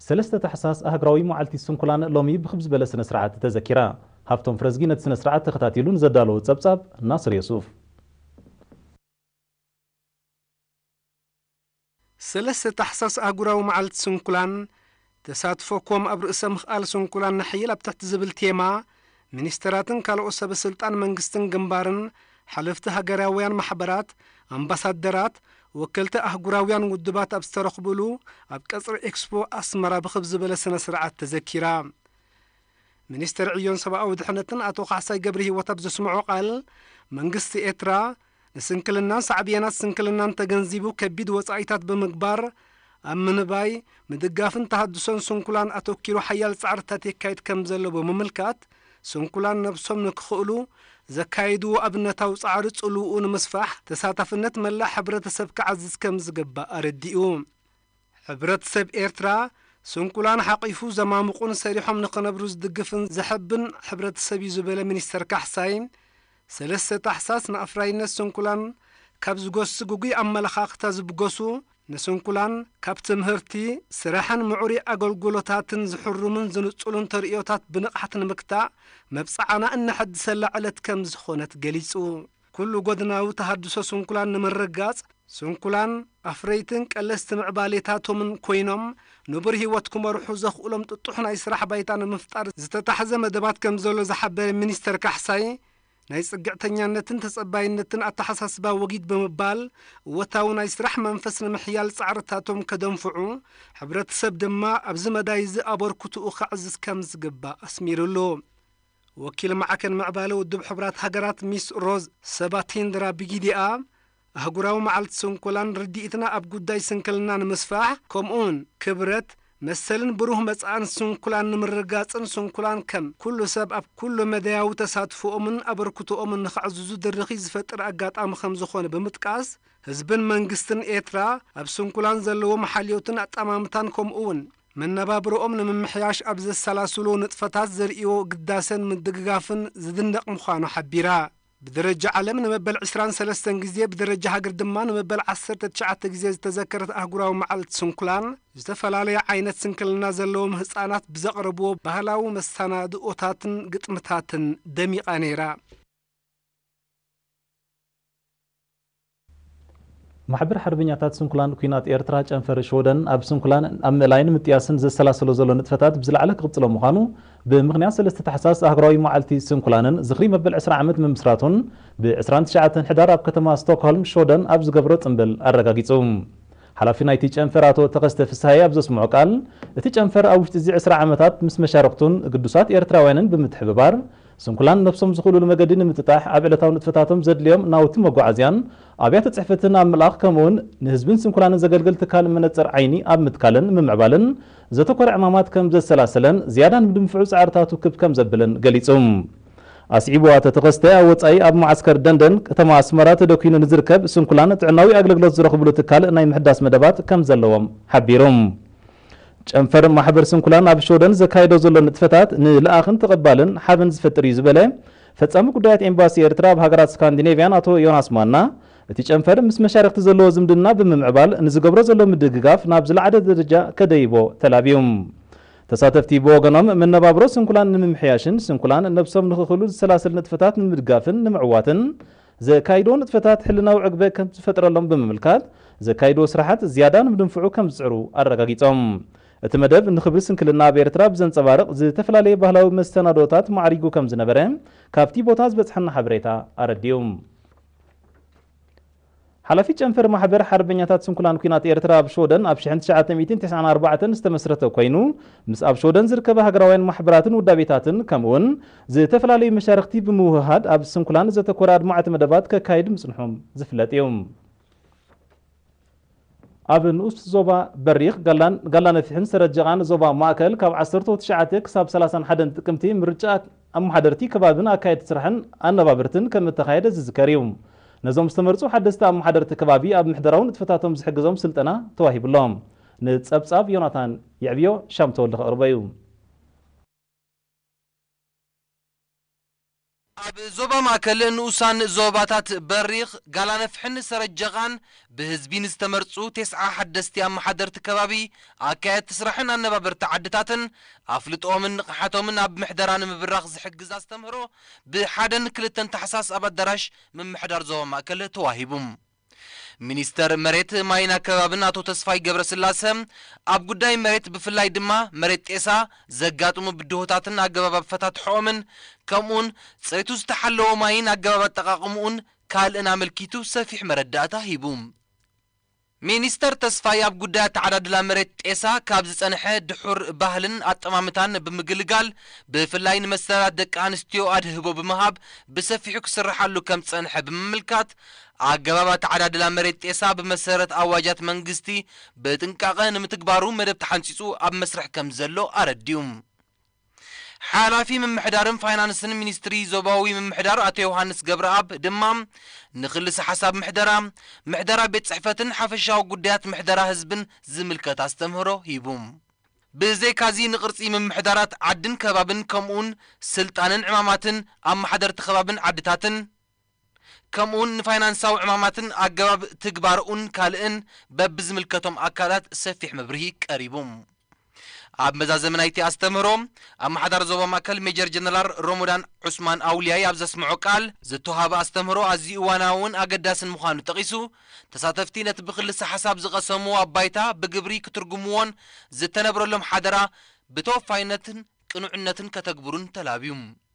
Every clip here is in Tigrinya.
ሰለስተ ታሕሳስ ኣህጉራዊ መዓልቲ ስንኩላን ሎሚ ብኽብ ዝበለ ስነ ስርዓት ተዘኪራ። ሃብቶም ፍረዝጊ ነቲ ስነ ስርዓት ተኸታቲሉ ንዘዳለዎ ጸብጻብ ናስር የሱፍ። ሰለስተ ታሕሳስ ኣህጉራዊ መዓልቲ ስንኩላን፣ ተሳትፎ ኮም ኣብ ርእሰ ምኽኣል ስንኩላን ነሕይል ኣብ ትሕቲ ዝብል ቴማ፣ ሚኒስተራትን ካልኦት ሰበ ስልጣን መንግስትን ግንባርን፣ ሓለፍቲ ሃገራውያን ማሕበራት፣ ኣምባሳደራት፣ ወከልቲ ኣህጉራውያን ውድባት ኣብ ዝተረኽቡሉ፣ ኣብ ቀጽሪ ኤክስፖ ኣስመራ ብኽብ ዝበለ ስነ ስርዓት ተዘኪራ። ሚኒስተር ዕዮን ሰብኣዊ ድሕነትን ኣቶ ካሕሳይ ገብረ ህይወት ኣብ ዘስምዖ ቃል፣ መንግስቲ ኤርትራ ንስንክልናን ሳዕቤናት ስንክልናን ተገንዚቡ ከቢድ ወጻኢታት ብምግባር፣ ኣብ ምንባይ፣ ምድጋፍን ተሃድሶን ስንኩላን ኣተኪሩ ሓያል ጻዕርታት የካይድ ከም ዘሎ ብምምልካት፣ ስንኩላን ነብሶም ንክኽእሉ ዘካይድዎ ኣብነታዊ ጻዕሪ ጽልውኡ ንምስፋሕ፣ ተሳታፍነት መላእ ሕብረተሰብ ክዓዝዝ ከም ዝግባእ ኣረዲኡ። ሕብረተሰብ ኤርትራ ስንኩላን ሓቒፉ ዘማሙቑን ሰሪሖም ንኽነብሩ ዝድግፍን ዘሐብን ሕብረተሰብ እዩ ዝበለ ሚኒስተር ካሕሳይ፣ ሰለስተ ታሕሳስ ንኣፍራይነት ስንኩላን ካብ ዝጎሲ ግጉይ ኣመለኻኽታ ዝብገሱ፣ ንስንኩላን ካብ ትምህርቲ፣ ስራሕን ምዕሩይ ኣገልግሎታትን ዝሕሩምን ዝንጽሉን ተርእዮታት ብንቕሓት ንምግታእ መብጽዓና እነሐድሰላ ዕለት ከም ዝኾነት ገሊጹ። ኩሉ ጎድናዊ ተሃድሶ ስንኩላን ንምርግጋጽ፣ ስንኩላን ኣፍረይትን ቀለስቲ ምዕባሌታቶምን ኮይኖም፣ ንቡር ህይወት ክመርሑ ዘኽእሎም ጥጡሕ ናይ ስራሕ ባይታ ንምፍጣር ዝተታሕዘ መደባት ከም ዘሎ ዝሓበረ ሚኒስተር ካሕሳይ፣ ናይ ጽግዕተኛነትን ተጸባይነትን ኣተሓሳስባ ወጊድ ብምባል፣ እወታዊ ናይ ስራሕ መንፈስ ንምሕያል ጻዕርታቶም ከደንፍዑ፣ ሕብረተሰብ ድማ ኣብዚ መዳይ እዚ ኣበርክትኡ ከዕዝዝ ከም ዝግባእ ኣስሚሩሉ። ወኪል ማዕከን ምዕባለ ውድብ ሕቡራት ሃገራት ሚስ ሮዝ ሰባቲንድራ ብጊዲኣ፣ ኣህጉራዊ መዓልቲ ስንኩላን ርድኢትና ኣብ ጉዳይ ስንክልና ንምስፋሕ፣ ከምኡውን ክብረት፣ መሰልን ብሩህ መጻእን ስንኩላን ንምርግጋጽን ስንኩላን ከም ኩሉ ሰብ ኣብ ኩሉ መዳያዊ ተሳትፎኦምን ኣበርክቶኦምን ንኸዕዝዙ ድርኺት ዝፈጥር ኣጋጣሚ ከም ዝኾነ ብምጥቃስ፣ ህዝብን መንግስትን ኤርትራ ኣብ ስንኩላን ዘለዎም ሓልዮትን ኣጠማምታን ከምኡውን መነባብሮኦም ንምምሕያሽ ኣብ ዘሰላስሉ ንጥፈታት ዘርእይዎ ግዳሰን ምድግጋፍን ዝድነቕ ምዃኑ ሓቢራ። ብደረጃ ዓለም ንመበል ዕስራን ሰለስተን ግዜ፣ ብደረጃ ሃገር ድማ ንመበል ዓሰርተ ትሽዓተ ግዜ ዝተዘከረት ኣህጉራዊ መዓልቲ ስንኩላን፣ ዝተፈላለየ ዓይነት ስንክልና ዘለዎም ህጻናት ብዘቕረብዎ ባህላዊ መሰናድኦታትን ግጥምታትን ደሚቓ ነይራ። ማሕበር ሓርበኛታት ስንኩላን ኲናት ኤርትራ ጨንፈር ሽወደን ኣብ ስንኩላን ኣብ ምእላይን ምጥያስን ዘሰላሰሎ ዘሎ ንጥፈታት ብዝለዓለ ክቕጽሎ ምዃኑ ብምኽንያት ሰለስተ ታሕሳስ ኣህጉራዊ መዓልቲ ስንኩላንን ዝኽሪ መበል ዕስራ ዓመት ምምስራቱን ብ ዕስራን ትሽዓተን ሕዳር ኣብ ከተማ ስቶክሆልም ሽወደን ኣብ ዝገብሮ ጽምብል ኣረጋጊጹ። ሓላፊ ናይቲ ጨንፈር ኣቶ ተኸስተ ፍስሃየ ኣብ ዘስምዖ ቃል፣ እቲ ጨንፈር ኣብ ውሽጢ እዚ ዕስራ ዓመታት ምስ መሻርኽቱን ግዱሳት ኤርትራውያንን ብምትሕብባር፣ ስንኩላን ነብሶም ዝኽእሉሉ መገዲ ንምጥጣሕ ኣብ ዕለታዊ ንጥፈታቶም ዘድልዮም ናውቲ መጓዓዝያን ኣብያተ ጽሕፈትን ኣብ ምልኣኽ፣ ከምኡውን ንህዝብን ስንኩላንን ዘገልግል ትካል መነጽር ዓይኒ ኣብ ምትካልን ምምዕባልን ዘተኮረ ዕማማት ከም ዘሰላሰለን ዝያዳ ንምድንፍዑ ጻዕርታቱ ክብ ከም ዘብልን ገሊጹ። ኣስዒቡ ኣቶ ተኸስተ፣ ኣብ ወጻኢ ኣብ መዓስከር ደንደን ከተማ ኣስመራ ተደኲኑ ንዝርከብ ስንኩላን ጥዕናዊ ኣገልግሎት ዝረኽብሉ ትካል ናይ ምሕዳስ መደባት ከም ዘለዎም ሓቢሩ። ጨንፈር ማሕበር ስንኩላን ኣብ ሽወደን ዘካይዶ ዘሎ ንጥፈታት ንልኣኽን ተቐባልን ሓበን ዝፈጥር እዩ ዝበለ ፈጻሚ ጉዳያት ኤምባሲ ኤርትራ ኣብ ሃገራት ስካንዲኔቭያን ኣቶ ዮናስ ማና፣ እቲ ጨንፈር ምስ መሻርኽቲ ዘለዎ ዝምድና ብምምዕባል ንዝገብሮ ዘሎ ምድግጋፍ ናብ ዝለዓለ ደረጃ ከደይቦ ተላብዩ። ተሳተፍቲ ብወገኖም፣ መነባብሮ ስንኩላን ንምምሕያሽን ስንኩላን ነብሶም ንኽኽእሉ ዝሰላሰል ንጥፈታት ንምድጋፍን ንምዕዋትን ዘካይድዎ ንጥፈታት ሕልናዊ ዕግበ ከም ዝፈጥረሎም ብምምልካት፣ ዘካይድዎ ስራሓት ዝያዳ ንምድንፍዑ ከም ዝጽዕሩ ኣረጋጊጾም። እቲ መደብ ንኽብሪ ስንክልና ኣብ ኤርትራ ብዘንጸባርቕ ዝተፈላለየ ባህላዊ መሰናዶታት ማዕሪጉ ከም ዝነበረ ካብቲ ቦታ ዝበጽሐና ሓበሬታ ኣረዲኡ። ሓላፊ ጨንፈር ማሕበር ሓርበኛታት ስንኩላን ኲናት ኤርትራ ኣብ ሽወደን ኣብ ሽሕን ትሽዓተ ሚእትን ተስዓን ኣርባዕተን ዝተመስረተ ኮይኑ፣ ምስ ኣብ ሽወደን ዝርከባ ሃገራውያን ማሕበራትን ውዳቤታትን ከምኡውን ዝተፈላለዩ መሻርኽቲ ብምውህሃድ ኣብ ስንኩላን ዘተኮረ ኣድማዕቲ መደባት ከካይድ ምጽንሑ ዝፍለጥ እዩ። ኣብ ንኡስ ዞባ በሪኽ፣ ጋላን፣ ጋላ ነፊሕን ሰረጀቓን ዞባ ማእከል ካብ ዓሰርተ ትሽዓተ ክሳብ ሰላሳን ሓደን ጥቅምቲ ምርጫ ኣመሓደርቲ ከባብን ኣካየድቲ ስራሕን ኣነባበርትን ከም እተኻየደ ዝዝከር እዩ። ነዞም ዝተመርጹ ሓደስቲ ኣመሓደርቲ ከባቢ ኣብ ምሕደራዊ ንጥፈታቶም ዝሕግዞም ስልጠና ተዋሂብሎም። ንጸብጻብ ዮናታን የዕብዮ፣ ሻምተወልደ ከቕርቦ እዩ። ኣብ ዞባ ማእከል ንኡሳን ዞባታት በሪኽ፣ ጋላነፍሕን ሰረጀቓን ብህዝቢ ንዝተመርጹ ተስዓ ሓደስቲ ኣመሓደርቲ ከባቢ፣ ኣካየድቲ ስራሕን ኣነባበርቲ ዓድታትን ኣፍልጦኦምን ንቕሓቶምን ኣብ ምሕደራ ንምብራኽ ዝሕግዝ ኣስተምህሮ ብሓደን ክልተን ታሕሳስ ኣብ ኣዳራሽ ምምሕዳር ዞባ ማእከል ተዋሂቡ። ሚኒስተር መሬት፣ ማይን ኣከባብን ኣቶ ተስፋይ ገብረስላሰ፣ ኣብ ጉዳይ መሬት፣ ብፍላይ ድማ መሬት ጤሳ ዘጋጥሙ ብድሆታትን ኣገባብ ኣፈታትሕኦምን፣ ከምኡውን ጽሬቱ ዝተሓለወ ማይን ኣገባብ ኣጠቓቕምኡን ካልእን ኣመልኪቱ ሰፊሕ መረዳእታ ሂቡ። ሚኒስተር ተስፋይ ኣብ ጉዳይ ኣተዓዳድላ መሬት ጤሳ ካብ ዝጸንሐ ድሑር ባህልን ኣጠማምታን ብምግልጋል፣ ብፍላይ ንመሰላት ደቂ ኣንስትዮ ኣድህቦ ብምሃብ ብሰፊሑ ክስርሓሉ ከም ዝጸንሐ ብምምልካት፣ ኣገባብ ኣተዓዳድላ መሬት ጤሳ ብመሰረት ኣዋጃት መንግስቲ ብጥንቃቐ ንምትግባሩ መደብ ተሓንጺጹ ኣብ መስርሕ ከም ዘሎ ኣረዲኡ። ሓላፊ ምምሕዳርን ፋይናንስን ሚኒስትሪ ዞባዊ ምምሕዳር ኣቶ ዮሃንስ ገብረኣብ ድማ፣ ንክልሰ ሓሳብ ምሕደራ፣ ምሕደራ ቤት ጽሕፈትን ሓፈሻዊ ጉዳያት ምሕደራ ህዝብን ዝምልከት ኣስተምህሮ ሂቡ። ብዘይካዚ ንቅርጺ ምምሕዳራት ዓድን ከባብን ከምኡውን ስልጣንን ዕማማትን ኣመሓደርቲ ከባብን ዓድታትን ከምኡውን ንፋይናንሳዊ ዕማማትን ኣገባብ ትግባረኡን ካልእን በብዝምልከቶም ኣካላት ሰፊሕ መብርሂ ቀሪቡ። ኣብ መዛዘሚ ናይቲ ኣስተምህሮ፣ ኣመሓዳሪ ዞባ ማእከል ሜጀር ጀነራል ሮሞዳን ዑስማን ኣውልያይ ኣብ ዘስምዖ ቃል፣ ዝተዋህበ ኣስተምህሮ ኣዝዩ እዋናውን ኣገዳስን ምዃኑ ጠቒሱ፣ ተሳተፍቲ ነቲ ብክልሰ ሓሳብ ዝቐሰምዎ ኣብ ባይታ ብግብሪ ክትርጉምዎን ዝተነብረሎም ሓደራ ብተወፋይነትን ቅኑዕነትን ከተግብሩን ተላብዩ።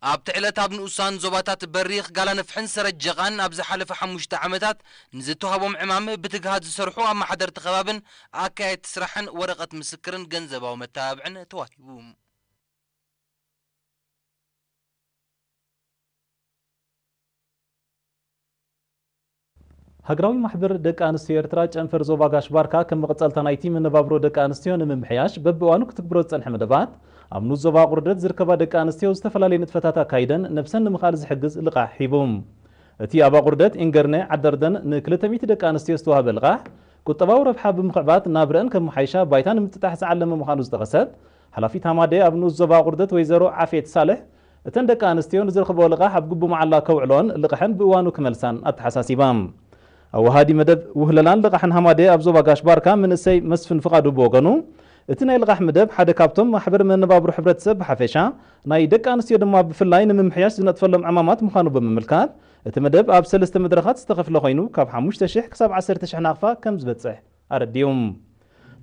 ኣብቲ ዕለት ኣብ ንኡሳን ዞባታት በሪኽ፣ ጋላነፍሕን ሰረጀቓን ኣብ ዝሓለፈ ሓሙሽተ ዓመታት ንዝተዋህቦም ዕማም ብትግሃት ዝሰርሑ ኣመሓደርቲ ከባብን ኣካየድቲ ስራሕን ወረቐት ምስክርን ገንዘባዊ መተባብዕን ተዋሂቡ። ሃገራዊ ማሕበር ደቂ ኣንስትዮ ኤርትራ ጨንፈር ዞባ ጋሽ ባርካ፣ ከም መቐጸልታ ናይቲ መነባብሮ ደቂ ኣንስትዮ ንምምሕያሽ በብእዋኑ ክትግብሮ ዝጸንሐ መደባት፣ ኣብ ንኡስ ዞባ ኣቑርደት ዝርከባ ደቂ ኣንስትዮ ዝተፈላለየ ንጥፈታት ኣካይደን ነብሰን ንምኽኣል ዝሕግዝ ልቓሕ ሂቡ። እቲ ኣብ ኣቑርደት፣ ኢንገርነ፣ ዓደርደን ንክልተ ሚእቲ ደቂ ኣንስትዮ ዝተዋህበ ልቓሕ፣ ቁጠባዊ ረብሓ ብምኽዕባት ናብረአን ከመሓይሻ ባይታ ንምጥጣሕ ዝዓለመ ምዃኑ ዝጠቐሰት ሓላፊት ሃማደ ኣብ ንኡስ ዞባ ኣቑርደት ወይዘሮ ዓፌት ሳልሕ፣ እተን ደቂ ኣንስትዮ ንዝረኽብኦ ልቓሕ ኣብ ግቡእ መዓላ ከውዕሎን ልቕሐን ብእዋኑ ክመልሳን ኣተሓሳሲባ። ኣወሃዲ መደብ ውህለላን ልቓሕን ሃማደ ኣብ ዞባ ጋሽ ባርካ መንእሰይ መስፍን ፍቓዱ ብወገኑ፣ እቲ ናይ ልቓሕ መደብ ሓደ ካብቶም ማሕበር መነባብሮ ሕብረተሰብ ብሓፈሻ፣ ናይ ደቂ ኣንስትዮ ድማ ብፍላይ ንምምሕያሽ ዝነጥፈሎም ዕማማት ምዃኑ ብምምልካት፣ እቲ መደብ ኣብ ሰለስተ መድረኻት ዝተኸፍለ ኮይኑ፣ ካብ ሓሙሽተ ሽሕ ክሳብ ዓሰርተ ሽሕ ናቕፋ ከም ዝበጽሕ ኣረዲኡ።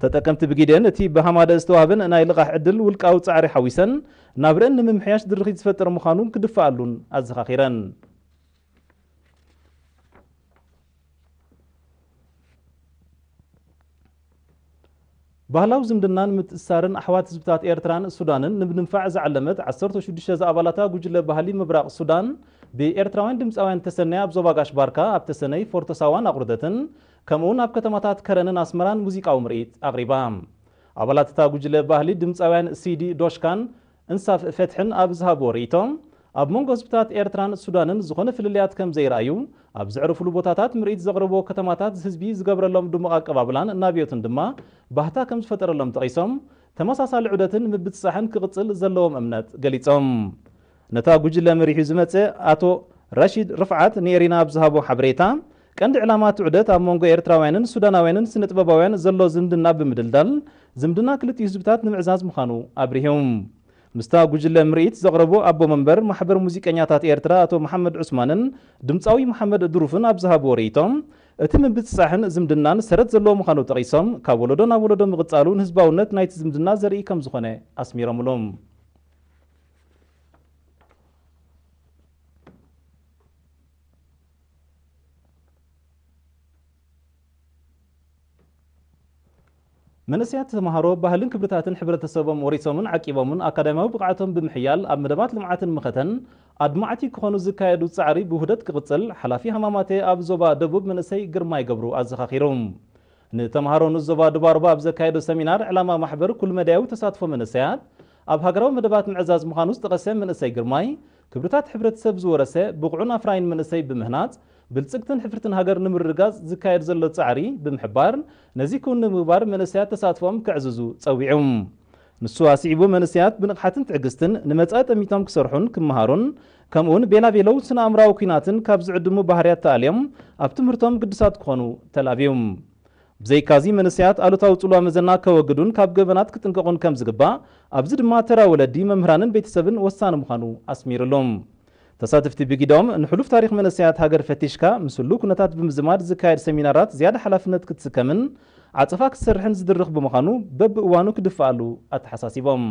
ተጠቀምቲ ብጊደን እቲ ብሃማደ ዝተዋህበን ናይ ልቓሕ ዕድል ውልቃዊ ጻዕሪ ሓዊሰን ናብረአን ንምምሕያሽ ድርኺት ዝፈጥር ምዃኑ ክድፈኣሉን ኣዘኻኺረን። ባህላዊ ዝምድናን ምትእስሳርን ኣሕዋት ህዝብታት ኤርትራን ሱዳንን ንምድንፋዕ ዝዓለመት ዓሰርተ ሽዱሽተ ዝኣባላታ ጉጅለ ባህሊ ምብራቕ ሱዳን፣ ብኤርትራውያን ድምጻውያን ተሰነያ ኣብ ዞባ ጋሽ ባርካ፣ ኣብ ተሰነይ፣ ፎርቶ ሳዋን ኣቑርደትን፣ ከምኡውን ኣብ ከተማታት ከረንን ኣስመራን ሙዚቃዊ ምርኢት ኣቕሪባ። ኣባላት እታ ጉጅለ ባህሊ ድምጻውያን ሲዲ ዶሽካን እንሳፍ ፈትሕን ኣብ ዝሃብዎ ርእይቶ፣ ኣብ መንጎ ህዝብታት ኤርትራን ሱዳንን ዝኾነ ፍልልያት ከም ዘይረኣዩ፣ ኣብ ዘዕርፉሉ ቦታታት ምርኢት ዘቕርብዎ ከተማታት ህዝቢ ዝገብረሎም ድሙቕ ኣቀባብላን ናብዮትን ድማ ባህታ ከም ዝፈጠረሎም ጠቒሶም፣ ተመሳሳሊ ዑደትን ምብጽጻሕን ክቕጽል ዘለዎም እምነት ገሊጾም። ነታ ጉጅለ መሪሑ ዝመጸ ኣቶ ራሺድ ርፍዓት ንኤሪና ኣብ ዝሃቦ ሓበሬታ፣ ቀንዲ ዕላማ እቲ ዑደት ኣብ መንጎ ኤርትራውያንን ሱዳናውያንን ስነ-ጥበባውያን ዘሎ ዝምድና ብምድልዳል፣ ዝምድና ክልቲኡ ህዝብታት ንምዕዛዝ ምዃኑ ኣብሪሁ። ምስታ ጉጅለ ምርኢት ዘቕረቡ ኣቦ መንበር ማሕበር ሙዚቀኛታት ኤርትራ ኣቶ መሓመድ ዑስማንን ድምጻዊ መሓመድ ድሩፍን ኣብ ዝሃብዎ ርእይቶ፣ እቲ ምብጽጻሕን ዝምድናን ሰረት ዘለዎ ምዃኑ ጠቒሶም፣ ካብ ወለዶ ናብ ወለዶ ምቕጻሉ ንህዝባውነት ናይቲ ዝምድና ዘርኢ ከም ዝኾነ ኣስሚሮምሉ። መንእሰያት ተምሃሮ ባህልን ክብርታትን ሕብረተሰቦም ወሪሶምን ዓቂቦምን ኣካዳሚያዊ ብቕዓቶም ብምሕያል ኣብ መደባት ልምዓትን መኸተን ኣድማዕቲ ክኾኑ ዝካየዱ ጻዕሪ ብውህደት ክቕጽል ሓላፊ ሃማማተ ኣብ ዞባ ደቡብ መንእሰይ ግርማይ ገብሩ ኣዘኻኺሩ። ንተምሃሮ ንዞባ ዱባርባ ኣብ ዘካየዶ ሰሚናር ዕላማ ማሕበር ኩልመዳያዊ ተሳትፎ መንእሰያት ኣብ ሃገራዊ መደባት ምዕዛዝ ምዃኑ ዝጠቐሰ መንእሰይ ግርማይ፣ ክብርታት ሕብረተሰብ ዝወረሰ ብቑዕን ኣፍራይን መንእሰይ ብምህናጽ፣ ብልጽግትን ሕፍርትን ሃገር ንምርግጋጽ ዝካየድ ዘሎ ጻዕሪ ብምሕባር፣ ነዚ ክውን ንምግባር መንእሰያት ተሳትፎኦም ከዕዝዙ ጸዊዑ። ንሱ ኣስዒቡ፣ መንእሰያት ብንቕሓትን ትዕግስትን ንመጻኢ ጠሚቶም ክሰርሑን ክመሃሩን፣ ከምኡውን ቤላ ቤለው ስነ ኣእምራዊ ኲናትን ካብ ዝዕድሙ ባህርያት ተኣልዮም ኣብ ትምህርቶም ግዱሳት ክኾኑ ተላብዩ። ብዘይካዚ መንእሰያት ኣሉታዊ ጽልዋ መዘና ከወግዱን ካብ ገበናት ክጥንቀቑን ከም ዝግባእ፣ ኣብዚ ድማ ተራ ወለዲ፣ መምህራንን ቤተሰብን ወሳኒ ምዃኑ ኣስሚሩሉ። ተሳተፍቲ ብጊዶም ንሕሉፍ ታሪኽ መንእሰያት ሃገር ፈቲሽካ ምስሉ ኩነታት ብምዝማድ ዝካየድ ሰሚናራት ዝያዳ ሓላፍነት ክትስከምን ዓጸፋ ክትሰርሕን ዝድርኽ ብምዃኑ በብእዋኑ ክድፍኣሉ ኣተሓሳሲቦም።